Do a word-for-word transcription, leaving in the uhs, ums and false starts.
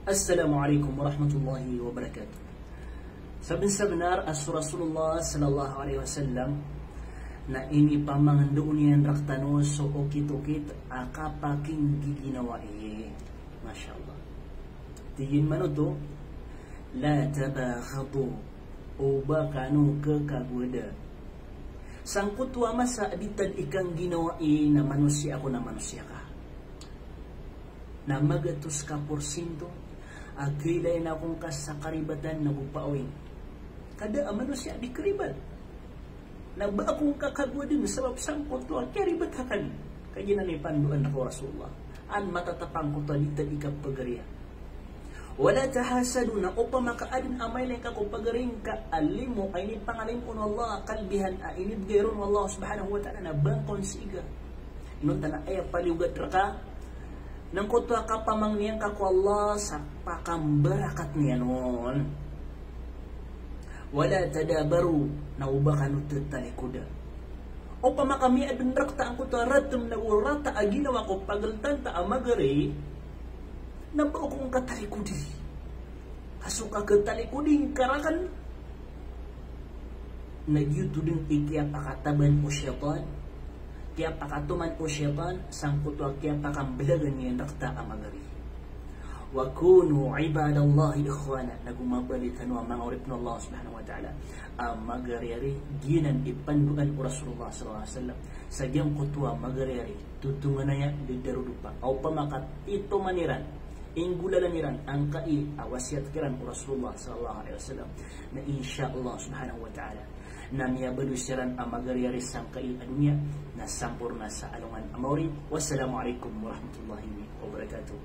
Assalamu alaikum warahmatullahi wabarakatuh. Sabensabenar a so Rasulullah sallallahu alaihi wasallam na inipamangndao niyan rektano so okit-okit a kapakinggiginawai. Masha Allah. Tig iyan man oto, "La tabaghadu." O ba kano kekagowada. Sangkoto a masa a di ta di kangginawai na manosiya ako na manosiya ka. Na magatos ka porsinto a kailayan ako ngka sa karibatan na go paawing. Ka da a manosiya a di karibat. Na ba ako ngka kagowaden sabap sangkoto a kiyaribat akn. Kagiya na ipandoan rka o Rasulullah. An matatap angkoto a di ta di kapagariya. Wala tahasadu, na opama ka aden a mailay ngka ko pagari ngka a limo a inipangalimo o Allah, kalbihan a inibgay ron o Allah subhanahu wa ta'ala, na ba ngka on siiga. Inonta na aya paliyogat rka na angkoto a kapamangni ngka ko Allah sa pakambarakat niyan on. Wala tadabaru, na o ba kano tetalikoda. Opama ka miyaden rekta angkoto a ratem na go rata a ginawa ko pageltan ta a magari, na ba ako ngka talikodi. Ka so kaketalikodi ngka raken na giyoto den i kiyapakataban o shaytan, kiyapakatoman o shaytan sangkoto a kiyapakambelagan iyan rekta a magari. Wa kunu ibadallahi ikhwana, na go mabaloy kano a manga oripen o Allah subhanahu wa ta'ala a magariari. Giyanan i pandoan o Rasulullah sallallahu alaihi wasallam sa giyangkoto a magariari. Totonganaya, dedarodopa. Opama ka itoman iran, inggolalan iran angkai a wasiyat kiran o Rasulullah sallallahu alaihi wasallam, na insha Allah subhanahu wa ta'ala na miyabaloy siran a magariari sangkai a doniya na samporna sa alongan a maori. Wassalamu alaikum warahmatullahi wabarakatuh.